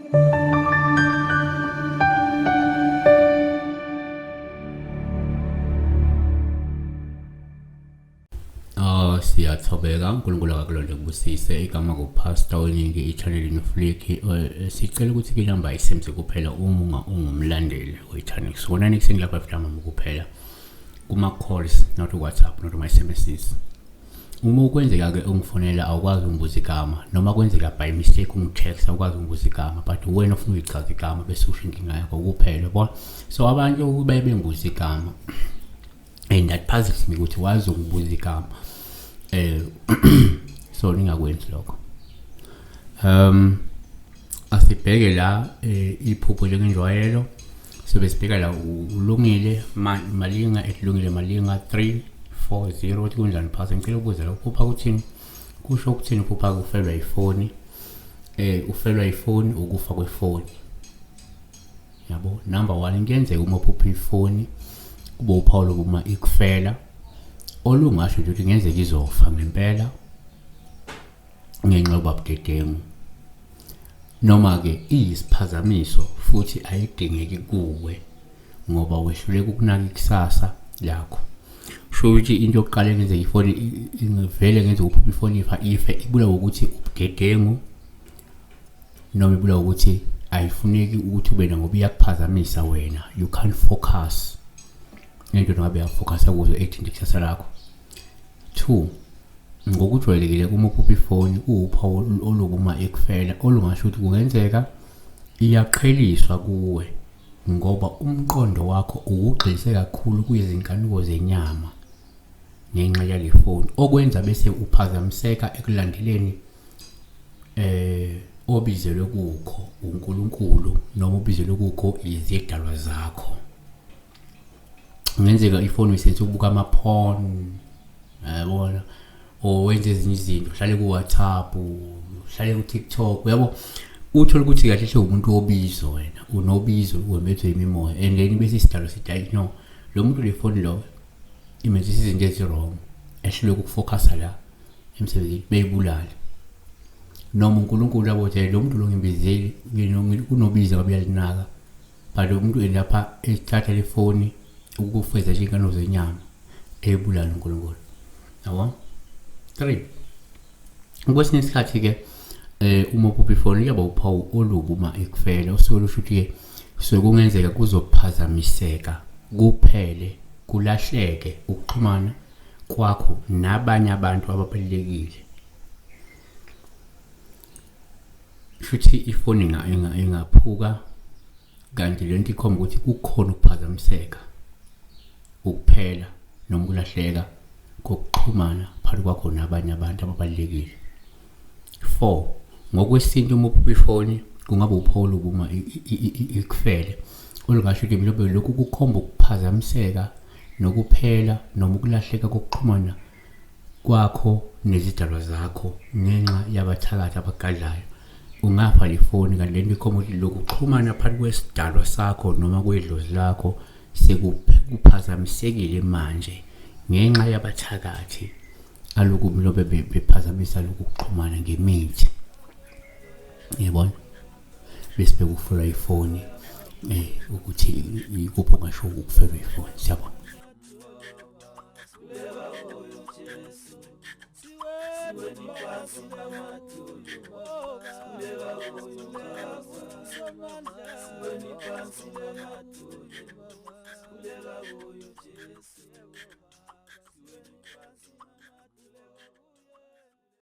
Oh siyathobeka uNkulunkulu akakulonde kubusise igama kuPastor Oningi i-channel Noflick. Sicela ukuthi ke number isemze kuphela uma ungumlandeli we-channel. Sibonani ekuseni lapha mhlawumbe kuphela kuma calls, not WhatsApp, not my SMSs. Uma kwenzeka ke ungifonela, awukwazi ungibuza igama, noma kwenzeka by mistake ungitext, awukwazi ungibuza igama, but wena ufuna uyichaza igama bese usho inkinga yakho kuphela, yabo. So abantu baye bengibuza igama and that puzzles me ukuthi wazi ungibuza igama. So ningakwenzi lokho. Asibheke la iphupho njengenjwayelo. Sobe sibheka la ulungile Malinga, ehlungile Malinga 340, uthi kunjani phasi, ngicela ukubuza la uphupha ukuthini, kusho ukuthini uphupha kufelwa ifoni? Ufelwa ifoni, ukufa kwefoni, yabo. Number 1, kuyenzeka uma uphupha ifoni kube uphawu lokuma ikufela, olungasho nje ukuthi kungenzeka izofa ngempela ngenxa yokuba budedengu, noma-ke iyisiphazamiso futhi ayidingeki kuwe ngoba wehluleka ukunaka ikusasa lakho. Sho ukuthi into yokuqala engenzeka ifoni vele ngenza ukuphupha ifoni ifa, ife ibulawa ukuthi ubudedengu, noma ibulawa ukuthi ayifuneki ukuthi ube na ngoba iyakuphazamisa wena, you can't focus into ngabe uyafocusa kuzo ethinta ikusasa lakho. 2, ngokujwayelekile uma uphupha ifoni kuwuphawu olukuma ekufela, olungasho ukuthi kungenzeka iyaqheliswa kuwe ngoba umqondo wakho uwugxilise kakhulu kwizinkanuko zenyama ngenxa yale foni, okwenza bese uphazamiseka ekulandeleni obizelwe kukho uNkulunkulu noma obizelwe kukho izidalwa zakho. Kungenzeka ifoni uyisebenzisa ukubuka ama-porn, yabona, or wenze ezinye izinto, uhlale ku-WhatsApp, uhlale ku-TikTok, uyabo. Uthole ukuthi kahle hle umuntu wobizo wena, unobizo, wembethwe imimoya, and then bese isidalo sithi hayi no, lo muntu le foni lo imenzisa izinto ezi-wrong, ehluleka ukufocusa la emsebenzini, beyibulale. Noma uNkulunkulu yabo uthi lo muntu lo ngimbizeli kunobizo ngabe uyalinaka, but lo muntu lapha ethatha le foni ukufeza nje inkano zenyama, ebulala uNkulunkulu, yabo. 3, kwesinye isikhathi ke uma uphupha ifoni kuyaba uphawu olubi uma ikufela, usuke lusho ukuthi ke kusuke kungenzeka kuzophazamiseka, kuphele, kulahleke ukuxhumana kwakho nabanye abantu ababalulekile. Futhi ifoni ingaphuka, kanti lento ikhomba ukuthi kukhona ukuphazamiseka, ukuphela noma ukulahleka kokuxhumana phakathi kwakho nabanye abantu ababalulekile. 4, ngokwesintu uma uphupha ifoni kungaba uphawu lokuma ikufele, olungasho ukuthi mhlawumbe lokhu kukhomba ukuphazamiseka nokuphela noma ukulahleka kokuxhumana kwakho nezidalwa zakho ngenxa yabathakathi abagadlayo. Ungafa le foni, kanti lento ikhomba ukuthi lokuxhumana phakathi kwesidalwa sakho noma kwedlozi lakho sekuphazamisekile manje ngenxa yabathakathi aloku lobe bephazamisa lokhu kuxhumana ngemithi, yabona. Bese bekufelwa ifoni, ukuthi ikuphi ongasho ukufelwa ifoni. Siyabona.